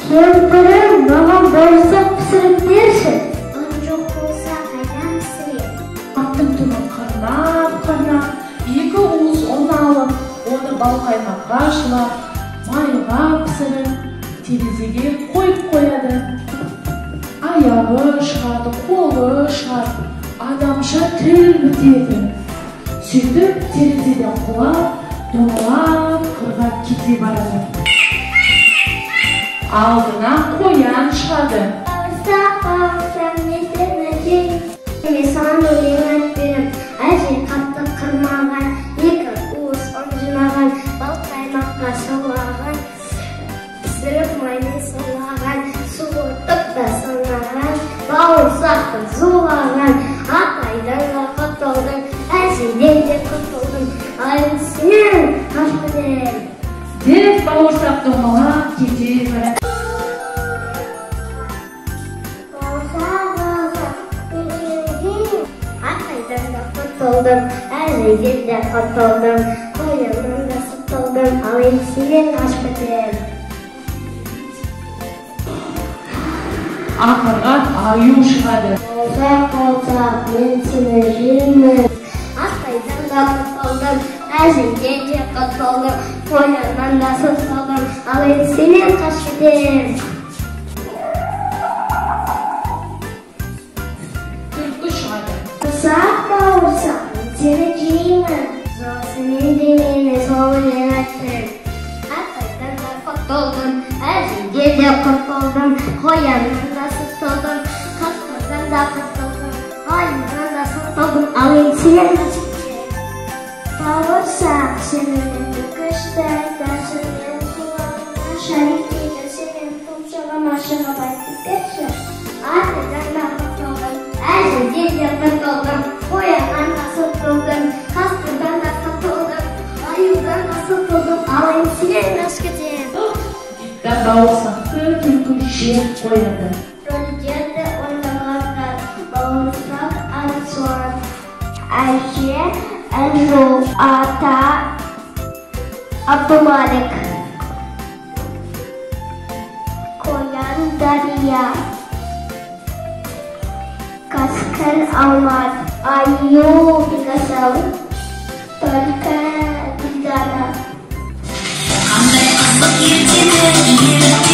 Кемпірім, маған бауырсақ пісіріп берші. Ұн жоқ болса, қайдан пісірем? Аттың түбін қырнап-қырнап, 2 уыс ұн алып, оны балқаймаққа шылап, майға пісіріп, терезеге қойып қояды. Аяғы шығады, қолы шығады, адамша тіл бітеді. Сөйтіп терезеден құлап, домалап қырға кете барады. Алдына қоян шығады. Бауырсақ, бауырсақ, мен сені жеймін. Мен саған өлең айтып берем. Әже қатты қырмаған, 2 уыс ұн жинаған, балқаймаққа шылаған, пісіріп маймен сулаған, суытып та сынаған, бауырсақты зулаған, атайдан да құтылдым, әжеден де құтылдым, ал енді сенен қашып кетемін. Деп бауырсақ домалап кете барады. Бауырсақ, бауырсақ, мен сені жеймін. Атайдан да құтылдым, әжеден де құтылдым, қояннан да құтылдым, ал енді сенен қашып кетемін. Ақырған аю шығады. Бауырсақ, бауырсақ, мен сені жеймін. Атайдан да құтылдым, әжеден де құтылдым, қояннан да құтылдым, ал енді сенен қашып кетемін. Түлкі шығады. Бауырсақ, бауырсақ, мен сені жеймін. Сенен де мені сол өлең айтып. Атайдан да құтылдым, әжеден де құтылдым, қояннан да құтылдым, қасқырдан да құтылдым, аюдан да құтылдым, ал енді сенен қашып кетемін. Бауырсақ, сен өлеңді күшті айтасың, мен құлағыма шарик дейді, сен менің тұмсығыма шығып айтып берші. Атайдан да құтылдым, әжеден де құтылдым, қояннан да құтылдым, қасқырдан да құтылдым, аюдан да құтылдым, ал енді сенен қашып кетемін. Да бауырсақты түлкі жеп қояды. Рөлдерді ойнағандар бауырсақ, Арслан, әже, Әжол, ата, Абдумалик, қоян, Дария, қасқыр, Алмат, аю, Бекасал, түлкі, Дилдана. Қандай қызық ертегі.